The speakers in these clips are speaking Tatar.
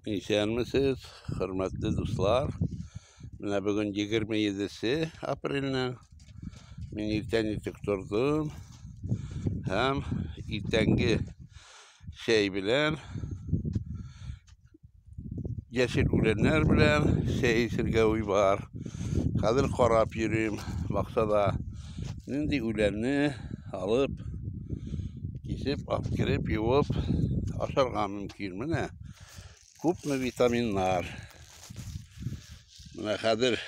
Исәнмесез, хөрмәтле дуслар. Менә бүген 27 апрельнең мин иртән иртүк тордым һәм иртәнге чәй белән яшел үләннәр белән чәй эчәргә уй бар. Хәзер карап йөрим бакчада нинди үләнне алып кисеп, алып кереп, юып ашарга мөмкин. Менә күпме витаминнар. Менә хәзер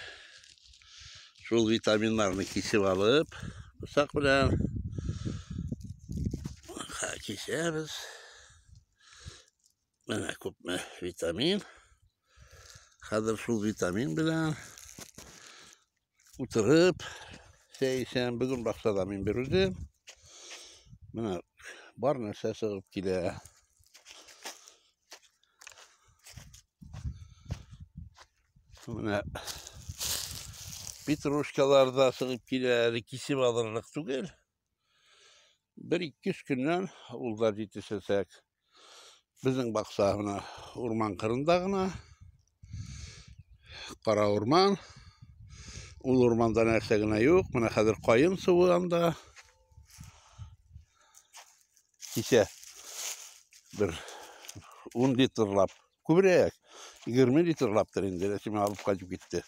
шул витаминнарны кисеп алып, пычак белән кисәбез. Менә күпме витамин. Хәзер шул витамин белән утырып чәй эчәм. Бүген бакчада мин бер үзем. Менә бар нәрсә чыгып килә. Менә петрушкалар да чыгып килә, әле кисеп алырлык түгел. Бер ике өч көннән ул да җитешәчәк. Безнең бакча менә урман кырында гына. Кара урман. Ул урманда нәрсә генә юк. Менә хәзер каен суы анда. Кичә бер 10 литрлап, күбрәк, 20 литрлаптыр инде, Рәсимә алып кайтып китте.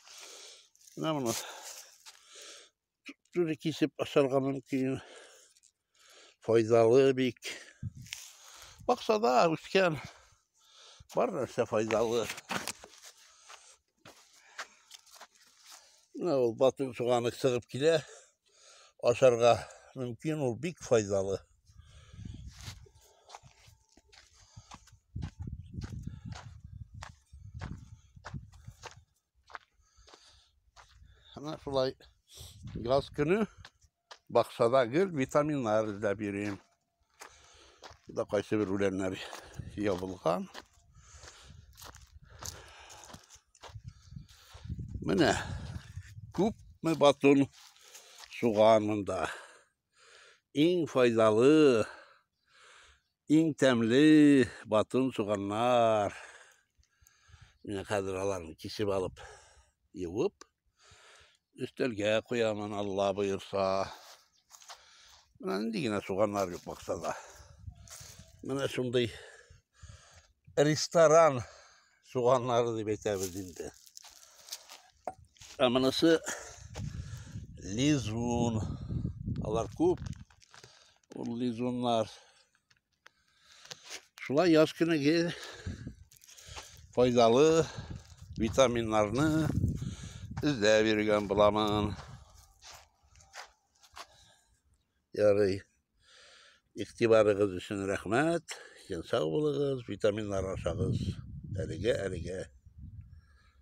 Менә моны Туры кисеп ашарга мөмкин. Файдалы бик. Бакчада үскән бар нәрсә файдалы. Менә ул батун суганы чыгып килә. Ашарга мөмкин, ул бик файдалы. Менә шулай яз көне бакчада гел витаминнар эзләп йөрим. Да кайсы бер үләннәр ябылган. Менә күпме батун суган монда. Иң файдалы, иң тәмле батун суганнар. Менә хәзер аларны кисеп алып, юып, өстәлгә куямын, Алла боерса. Менә нинди генә суганнар юк бакчада. Менә шундый ресторан суганнары дип әйтәбез инде. Ә монысы лизун. Алар күп. Ул лизуннар. Шулай яз көне гел файдалы витаминнарны эзләп йөргән буламын. Ярый. Игътибарыгыз өчен рәхмәт. Сау булыгыз, витаминнар ашагыз. Әлегә, әлегә.